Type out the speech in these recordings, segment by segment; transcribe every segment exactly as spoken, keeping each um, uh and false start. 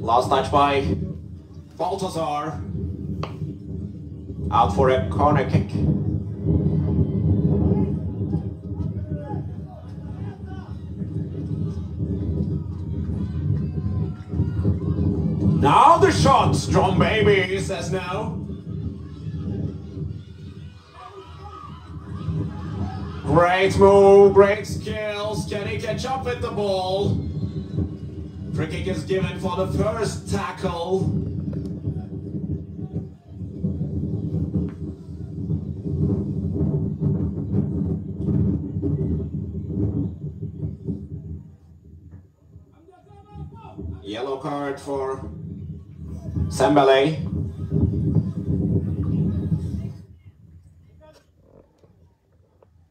Last touch by Baltazar. Out for a corner kick. Now the shots, John Baby says no. Great move, great skills. Can he catch up with the ball? Free kick is given for the first tackle. Yellow card for Sembele.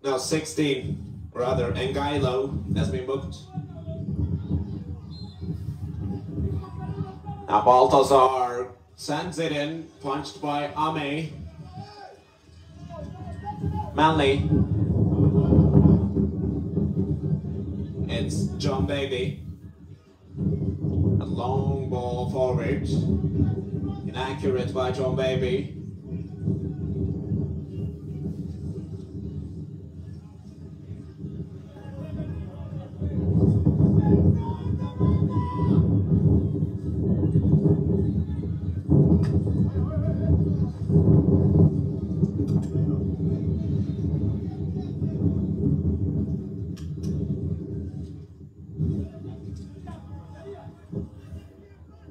No, sixteen, rather, Angailo has been booked. Now Baltazar sends it in, punched by Ame. Manley. It's John Baby. A long ball forward. Inaccurate by John Baby.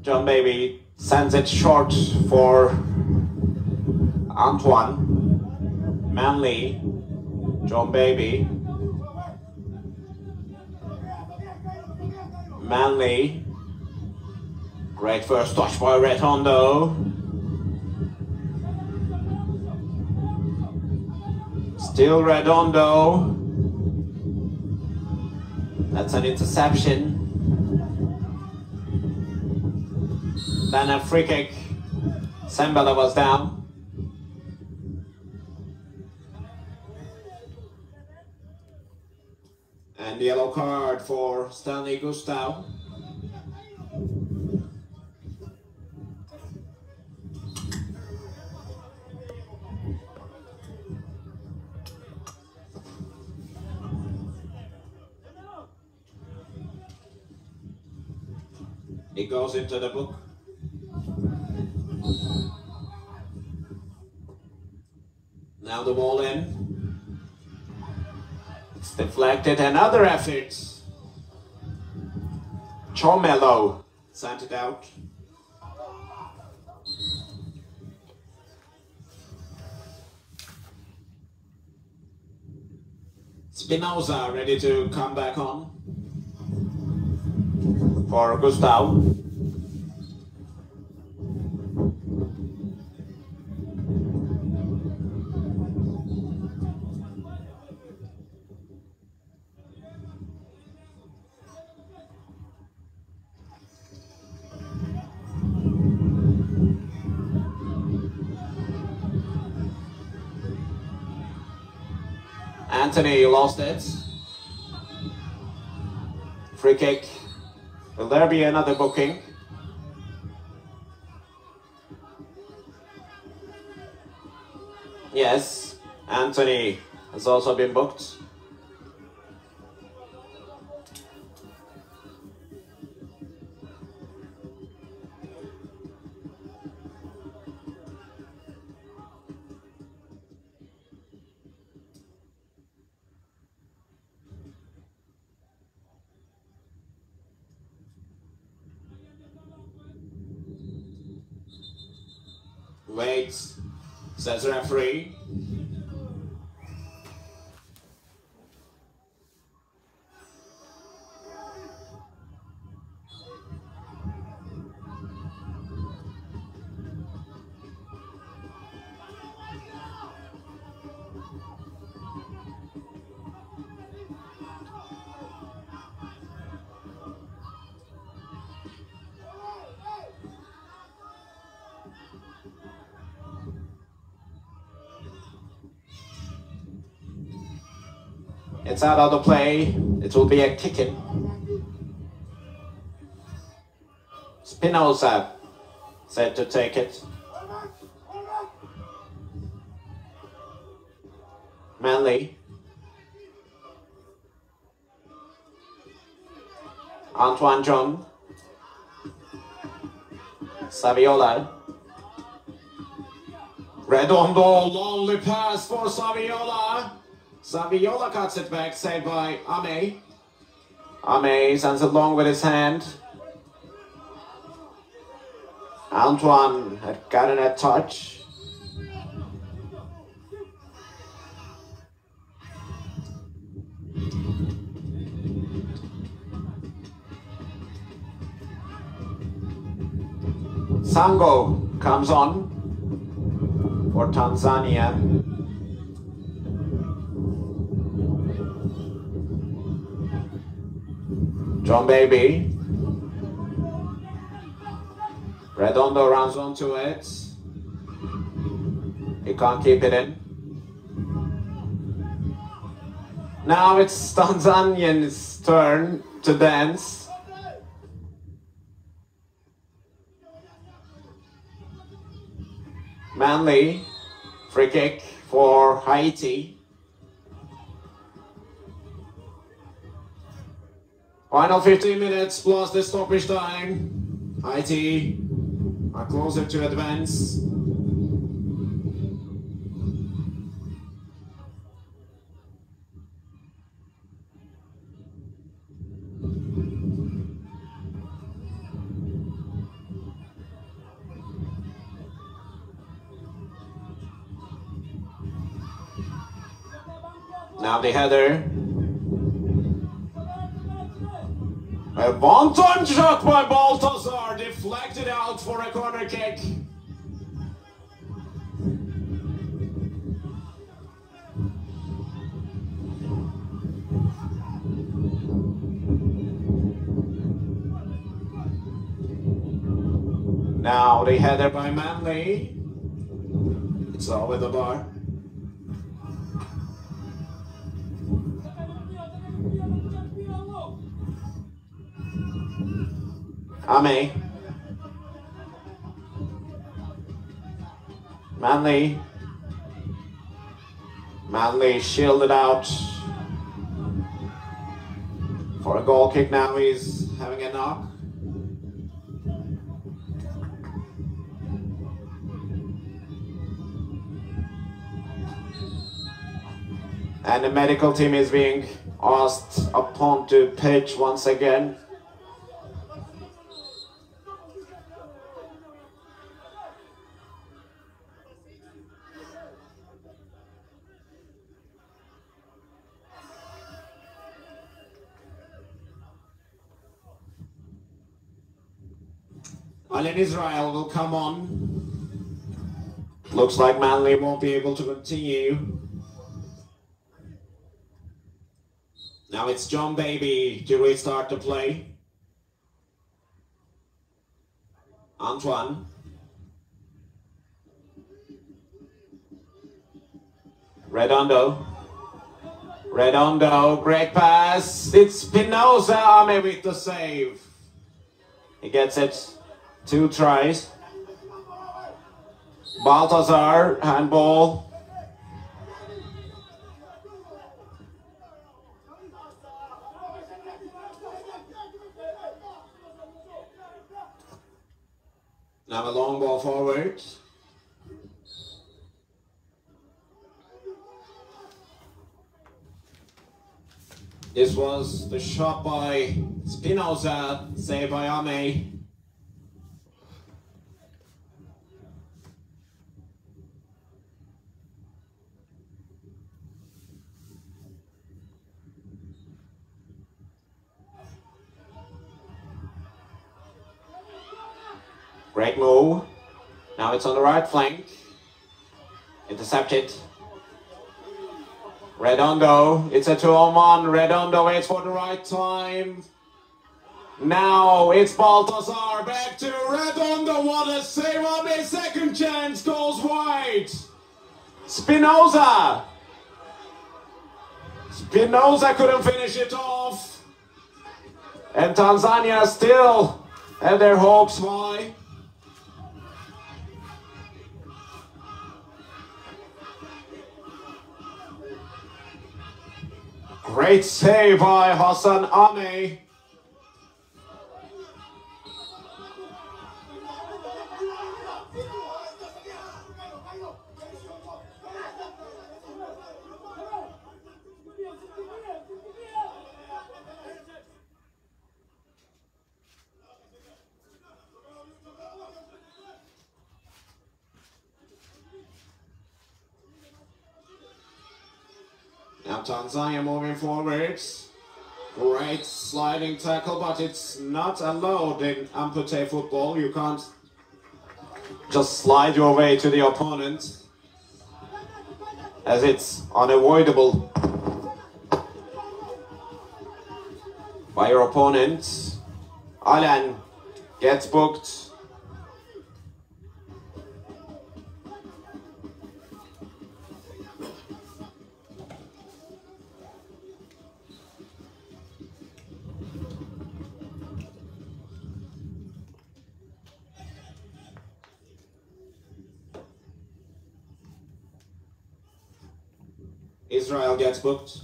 John Baby sends it short for Antoine. Manley. John Baby. Manley. Great first touch by Redondo. Still Redondo. That's an interception. Then a free kick. Sembele was down. And yellow card for Stanley Gustau. It goes into the book. Now the ball in. It's deflected. Another effort. Chomelo sent it out. Spinoza ready to come back on for Gustau. Anthony lost it. Free kick. Will there be another booking? Yes, Anthony has also been booked. Wait, says referee. It's out of the play. It will be a kicking. It's Espinoza set to take it. Manley. Antoine John. Saviola. Redondo, lonely pass for Saviola. Saviola cuts it back, saved by Ame. Ame sends it long with his hand. Antoine had gotten a touch. Sango comes on for Tanzania. John Baby. Redondo runs onto it. He can't keep it in. Now it's Tanzanian's turn to dance. Manley, free kick for Haiti. Final fifteen minutes plus the stoppage time. Haiti are closer to advance. Now the header. A bon time shot by Baltazar, deflected out for a corner kick. Now the header by Manley. It's over the bar. Ame. Manley. Manley shielded out for a goal kick. Now he's having a knock. And the medical team is being asked upon to pitch once again. Allen Israel will come on. Looks like Manley won't be able to continue. Now it's John Baby to restart the play. Antoine. Redondo. Redondo, great pass. It's Espinoza Ame with the save. He gets it two tries. Baltazar, handball. Now a long ball forward. This was the shot by Espinoza, saved by Ame. Great move. Now it's on the right flank. Intercepted. Redondo. It's a two on one. Redondo waits for the right time. Now it's Baltazar. Back to Redondo. What a save. On the second chance. Goes wide. Espinoza. Espinoza couldn't finish it off. And Tanzania still And their hopes fly. Great save by Hassan Ame. Now Tanzania moving forwards. Great sliding tackle, but it's not allowed in amputee football. You can't just slide your way to the opponent, as it's unavoidable by your opponent. Alan gets booked. Israel gets booked.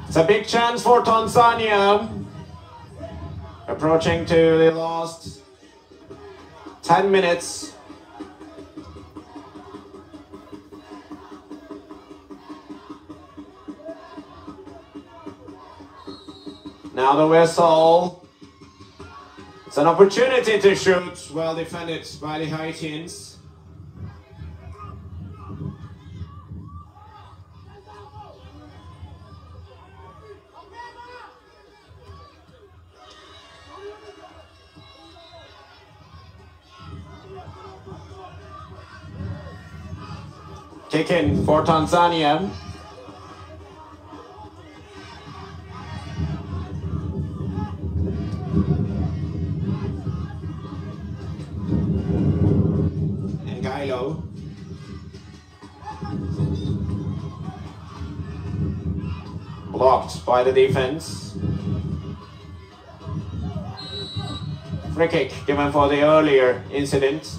It's a big chance for Tanzania. Approaching to the last ten minutes. Now the whistle. It's an opportunity to shoot, well defended by the Haitians. Kicking for Tanzania. Ngailo. Blocked by the defense. Free kick given for the earlier incident.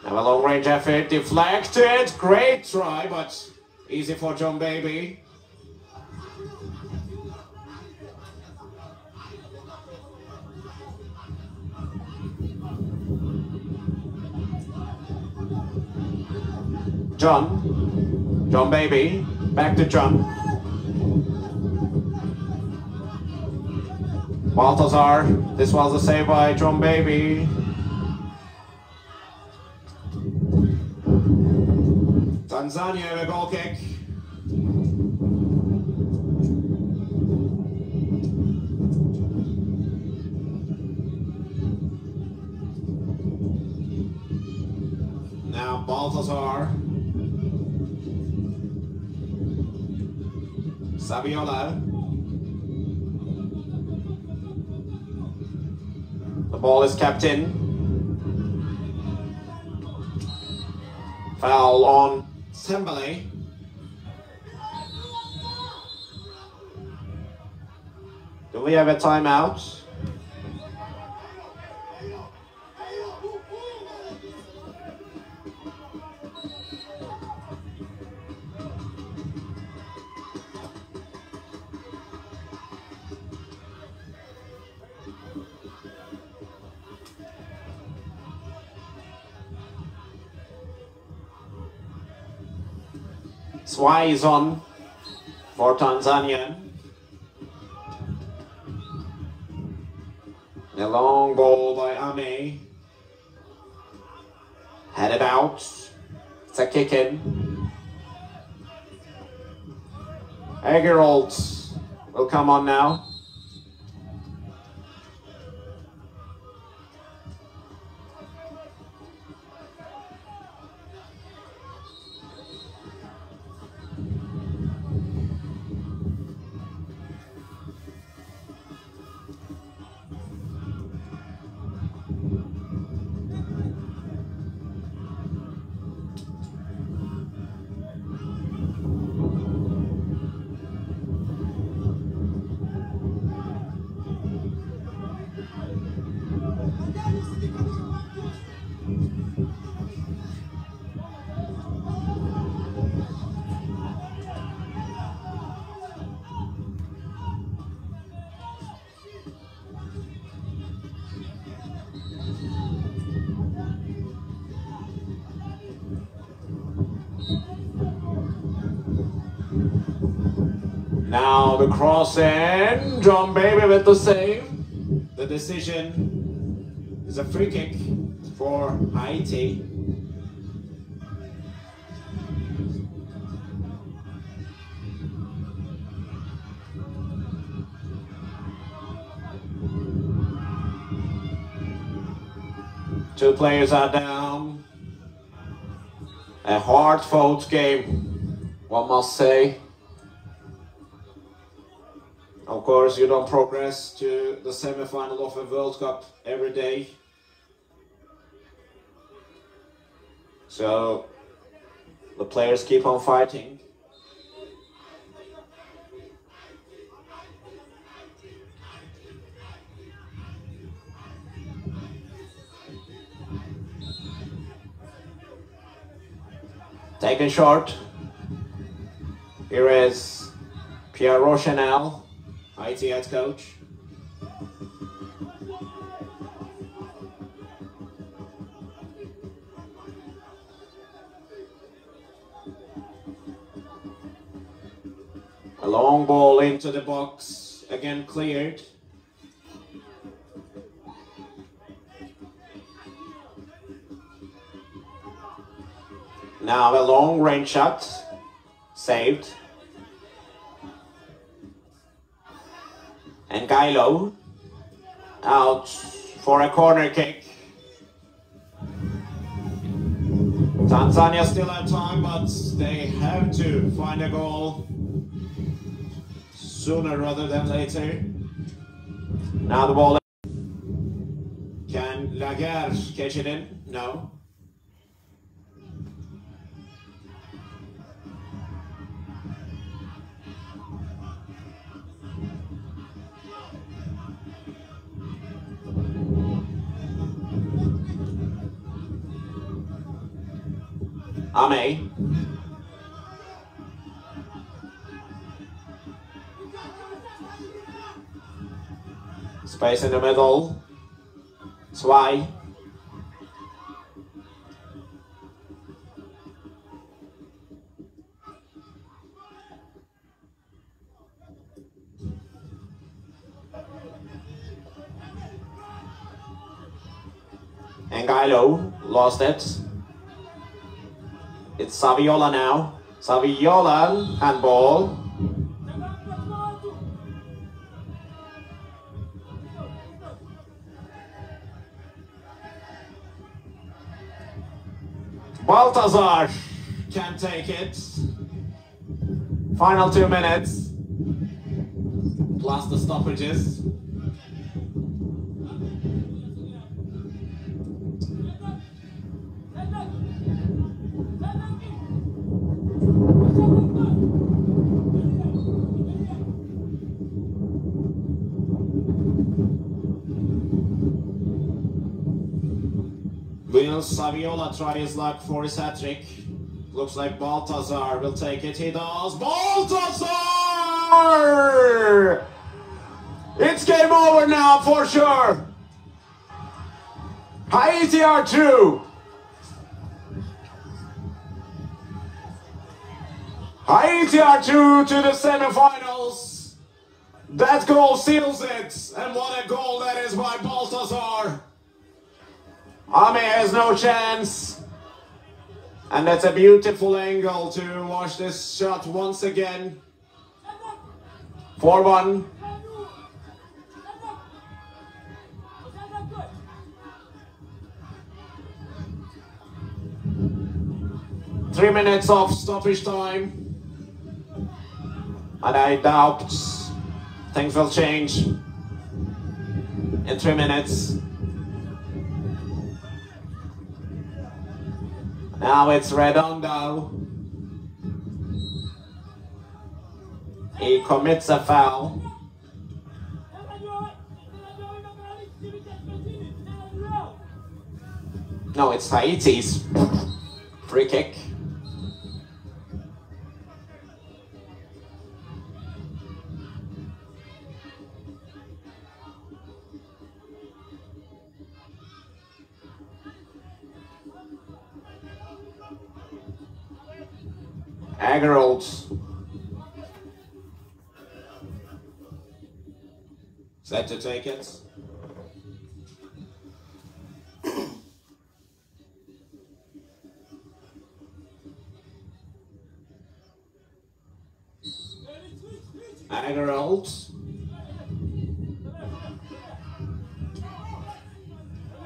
Now a long range effort deflected. Great try, but easy for John Baby. John. John Baby. Back to John. Baltazar. This was a save by John Baby. Tanzania with a goal kick. Now Baltazar. Saviola. The ball is kept in. Foul on Sembele. Do we have a timeout? Swai is on for Tanzania. A long ball by Ame. Headed out. It's a kick in. Egerholt will come on now. Now the cross and John Baby with the save. The decision is a free kick for Haiti. Two players are down. A hard fought game, one must say. Of course, you don't progress to the semifinal of a World Cup every day. So the players keep on fighting. Taken short. Here is Pierre Rochenal, Haiti head coach. A long ball into the box, again cleared. Now a long range shot, saved. And Gailo out for a corner kick. Tanzania still have time, but they have to find a goal sooner rather than later. Now the ball. Can Laguerre catch it in? No. Amé. Space in the middle. Swai. Ngailo lost it. It's Saviola now. Saviola handball. Baltazar can take it. Final two minutes. Plus the stoppages. Will Saviola try his luck for his hat-trick? Looks like Baltazar will take it. He does. Baltazar! It's game over now for sure. Haiti are through. Haiti are through to the semifinals. That goal seals it. And what a goal that is by Baltazar. Amé has no chance. And that's a beautiful angle to watch this shot once again. Four one. Three minutes of stoppage time. And I doubt things will change in three minutes. Now it's Redondo. He commits a foul. No, it's Haiti's free kick. Agarolds. Set to take it. Agaralt.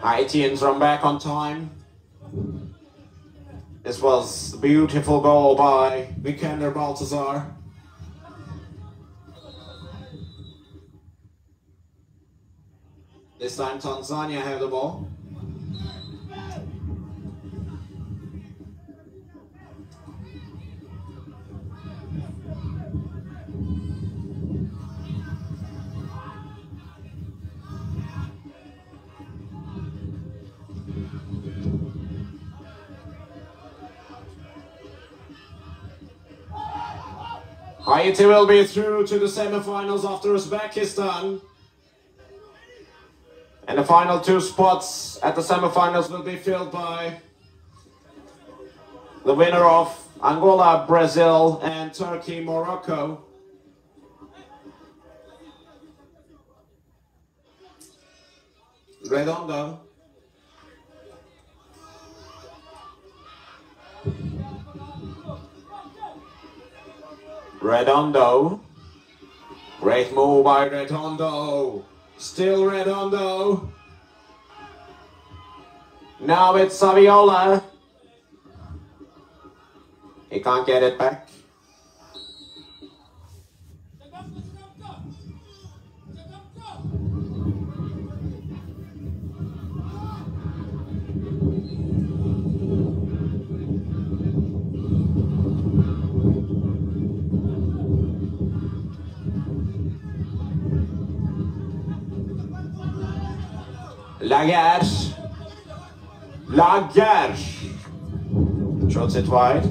Haitians run back on time. This was a beautiful goal by Vikander Baltazar. This time Tanzania have the ball. Haiti will be through to the semifinals after Uzbekistan. And the final two spots at the semifinals will be filled by the winner of Angola, Brazil, and Turkey, Morocco. Redondo. Redondo. Great move by Redondo. Still Redondo. Now it's Saviola. He can't get it back. Laguerre. Laguerre. Shoots it wide.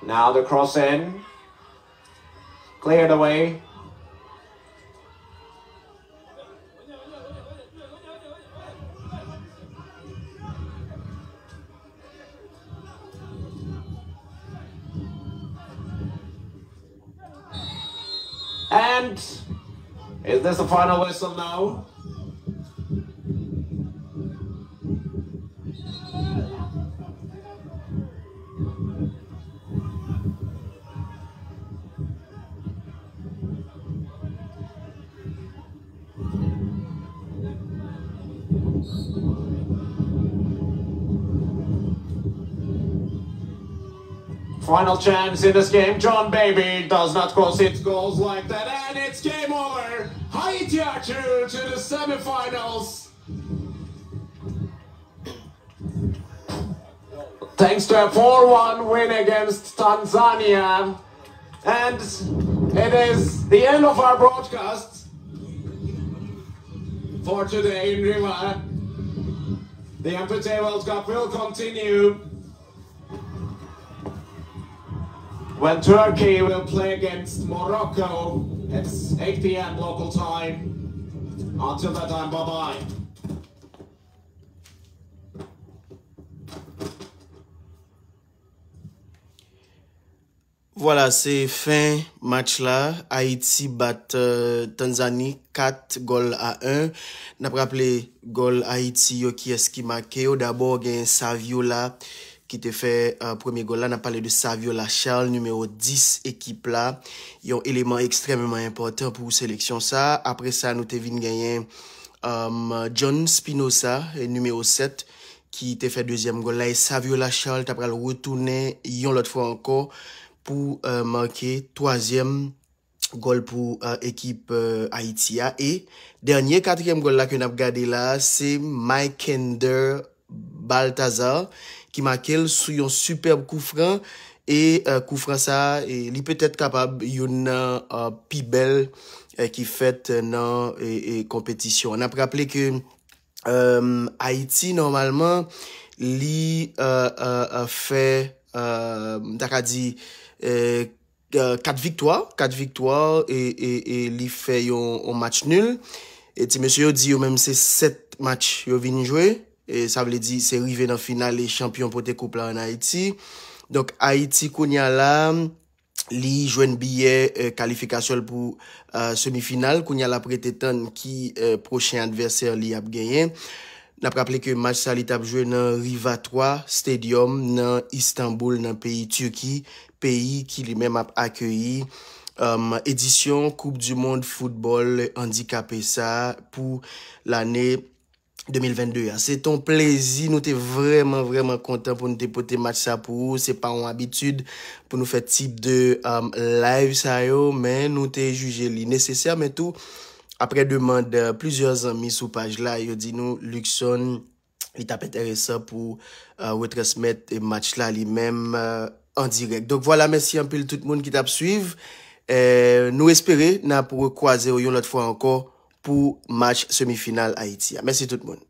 Now the cross in. Cleared away. And is this the final whistle now? Final chance in this game. John Baby does not concede goals like that, and it's game over. Haiti are through to the semifinals. Thanks to a four one win against Tanzania. And it is the end of our broadcast for today in Rima. The Amputee World Cup will continue when Turkey will play against Morocco. It's eight p.m. local time. Until that time, bye-bye. Vwala, se fen match la. Ayiti bat, euh, Tanzani kat gòl a en. N ap raple gòl Ayiti yo, kiyès ki make yo. Dabò, gen Saviola ki te fè, euh, premye gòl la. N ap pale de Saviola Charles, nimewo dis ekip la. Yon eleman ekstrèmeman enpòtan pou seleksyon sa. Apre sa, nou te vin genyen, euh, John Spinoza, nimewo sèt, ki te fè dezyèm gòl la, e Saviola Charles ta pral retounen yon lòt fwa ankò pou, euh, make twazyèm gòl pou, euh, ekip, euh, Ayiti a. E dènye katriyèm gòl la ke n ap gade la, se Mykender Baltazar ki make l sou yon sipèb koufran. E uh, koufran sa a, li petèt kapab youn nan uh, pi bèl uh, ki fèt nan e, e, konpetisyon. N ap raple ke um, Ayiti, nòmalman, li uh, uh, uh, fè, uh, m ta ka di, uh, kat viktwa, kat viktwa, e, e, e li fè yon, yon match nul. E ti mesye yo di yo menm se sèt match yo vin jwe. E sa vle di se rive nan final e chanpyon pote koup la an Ayiti. Donk Ayiti kounye a la, li jwenn biyè uh, kalifikasyon l pou uh, semifinal. Kounye a l ap rete tann ki uh, pwochen advèsè li ap genyen. N ap raple ke match sa li t ap jwe nan Riva twa Stadium nan Istanbul nan peyi Tiki, peyi ki li menm ap akeyi um, edisyon Koup di Mond Foutbòl Andikape sa pou lane de mil vennde a. Se te yon plezi, nou te vrèman, vrèman kontan pou nou te pote match sa pou ou. Se pa yon abitid pou nou fè tip de um, live sa yo, men nou te jije li nesesè, men tou, apre demann uh, plizyè zanmi sou paj la, yo di nou, Luckson, li t ap enteresan pou uh, retransmèt match la li menm uh, an dirèk. Donk vwala, mèsi anpil tout moun ki t ap swiv. Uh, nou espere n ap rekwaze w yon lòt fwa ankò pou match semifinal Ayiti a. Mèsi tout moun.